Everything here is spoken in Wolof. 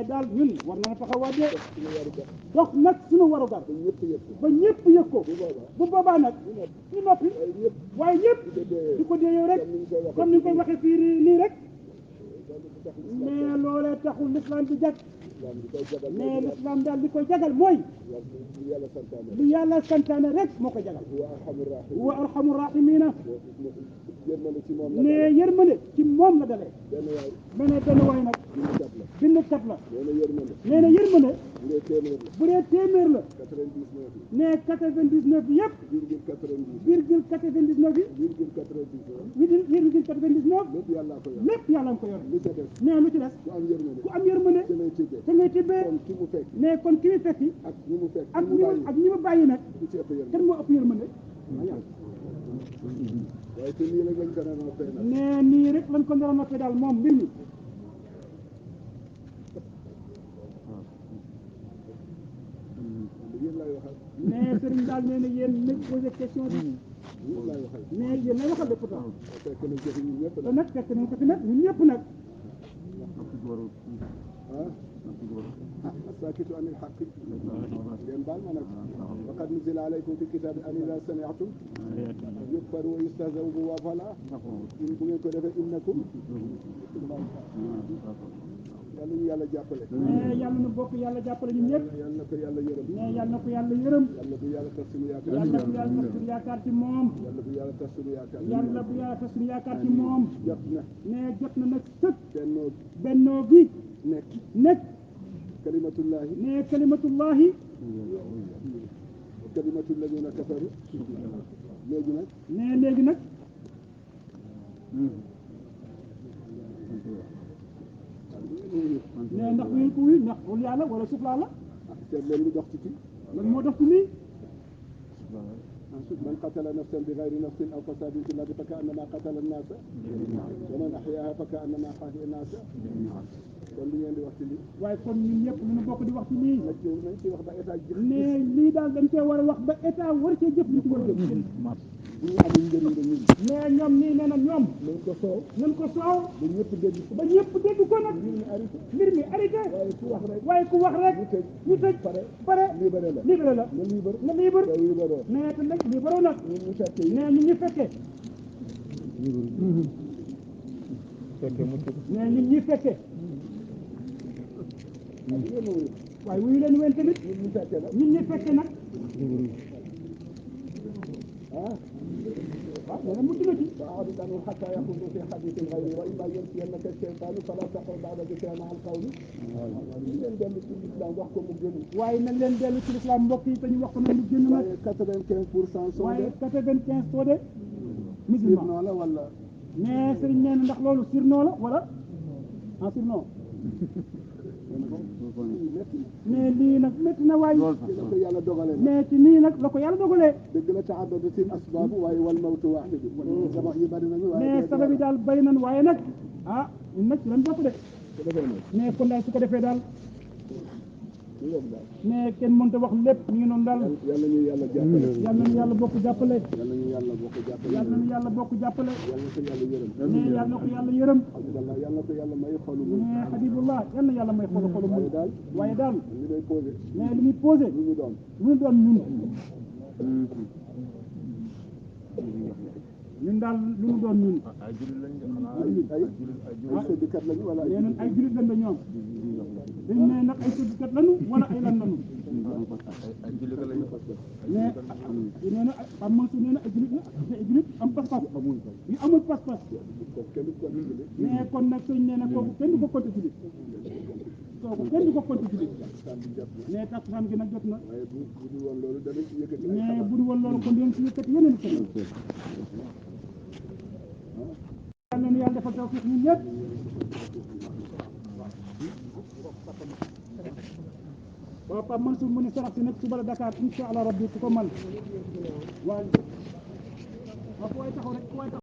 mais daal ñun war na taxawaat de dox nag suñu warugar ba ñëpp yëg ko bu boobaa nag ñu noppi waaye ñëpp di ko déeyoo rek comme ni ñu koy waxee fii nii rek mais loolee taxul l'islam bi jag mais l'islam daal li koy jagal mooy lu yàlla santaane rek moo ko jagal wa arhamur rahimina ne yërmande ci moom la dalee ma ne benn waay nag bind kat la nee na yërmande bu dee téeméer la ne 99 bi yëpp virgule 99 yi virgule 99 lépp yàlla nga ko yor nee lu ci des ku am yërmande te ngay tibbee ne kon ki mu fekki ak ñi mu bàyyi nag kan moo ëpp yërmande waaye te nii rek lañ ko doon noppee nag. nee nii rek lañ ko doon noppee daal moom mbir mi. yéen laay waxal. nee sëriñ daal nee na yéen nañ posé question bi. yéen laay waxal. nee yéen lay waxal de pourtant. fekk nañ ko fi ñun ñëpp te nag fekk nañ ko fi nag ñun ñëpp nag. الساكت عن الحق ngeen baal ma nag وقد نزل عليكم في الكتاب أن إذا سمعتم يكفر ويستهزأ به فلا in bu ngeen ko defee innakum yàlla ñu yàlla jàppale. mais yàlla na bokk yàlla jàppale ñun ñëpp. yàlla na ko yàlla yërëm. mais yàlla na ko yàlla yërëm. yàlla bu yàlla tas suñu yaakaar. yàlla bu yàlla tas suñu yaakaar ci moom. yàlla bu yàlla tas suñu yaakaar. yàlla bu yàlla tas suñu yaakaar ci moom. jot na. mais jot na nag sëkk. bennoo gi. nekk. kalimatullahi. mais kalimatullahi. kalimatul ladina kafaru. léegi nag. mais léegi nag. mais ndax ngeen ko wuyu ndax wul yàlla wala suuf la seet leen lu dox ci kii. lan moo dox ci lii. man qatala nafsan bi gayri nafsin aw fasadin fil ardi fa ka'annama qatala an-nasa wa man ahyaha fa ka'annama ahya an-nasa. kon li ngeen di wax ci lii. waaye kon ñun ñëpp lu ñu bokk di wax ci lii. nañ ci wax ba état jëf. mais lii daal dañ cee war a wax ba état war cee jëf li ci war a jëf. bu ñu amul njëriñ la ñun. mais ñoom nii nee na ñoom. nañ ko soow. ba ñëpp dégg ko. ba ñëpp dégg ko nag. mbir mi arrêté. waaye ku wax rek. ñu tëj pare. libéré la. nga libre. mais te nag libéré nag. mais ñun ñu fekkee. mais ñun ñi fekkee. waaye wuyu leen ween tamit. ñun ñu fekkee nag. nee na mucc na ci. فأعرض عنهم حتى يخوضوا في حديث غيره وإما ينسينك الشيطان فلا تقعد بعد ذكرى مع القوم. leen dellu ci l'islam wax ko mu génn. waaye nañ leen dellu ci l'islam mbokk yi te ñu wax ko nag mu génn nag. waaye 95% soo waaye 95 soo de. musulman sirnoo la wala. mais sëriñ nee na ndax loolu sirnoo la wala ah sirnoo. mais lii nag métti na waaye. la ko yàlla dogalee. mais ci nii nag la ko yàlla dogalee. dëgg la ta'addadatil asbaab waaye wal mawtu waahid. sabab yi bari nañu waaye. mais sabab yi daal bari nañu waaye nag ah ñun nag ci lañ bopp de. mais kon daal su ko defee daal. mais kenn mënut a wax lépp ñu ngi noonu daal. yàlla ñu yàlla jàppale. yàlla ñu yàlla bokk jàppale. yàlla ñu yàlla bokk jàppale. yàlla ñu yàlla bokk jàppale. yàlla ko yàlla yërëm. mais yàlla na ko yàlla yërëm. yàlla ko yàlla may xolu. mais Habibullah yàlla na yàlla may xolu waaye daal. waaye daal. li may posé. mais li muy posé. lu ñu doon. ñun daal lu ñu doon ñun. ay sëddkat lañu wala nee nañ ay julit lañ ba ñoom. dañ ne nag ay sëddkat lañu wala ay lan lañu. mais nee na Pape Mansour nee na ay julit la te ay julit am pas-pas yu amul pas-pas. mais kon nag sëñ nee na kooku kenn du ko compter julit. kooku kenn du ko compter julit. mais takkusaan gi nag jot na. mais bu dul woon loolu danañ ci yëkkati. mais bu dul woon loolu kon dinañ ci yëkkati yeneen i yàlla na yàlla defal tawfiq ñun ñëpp. waaw Pape Mansour mu ne sarax si nag suba la Dakar incha allah rabbi ku ko man waaw waaw fu waay taxaw rek fu waay taxaw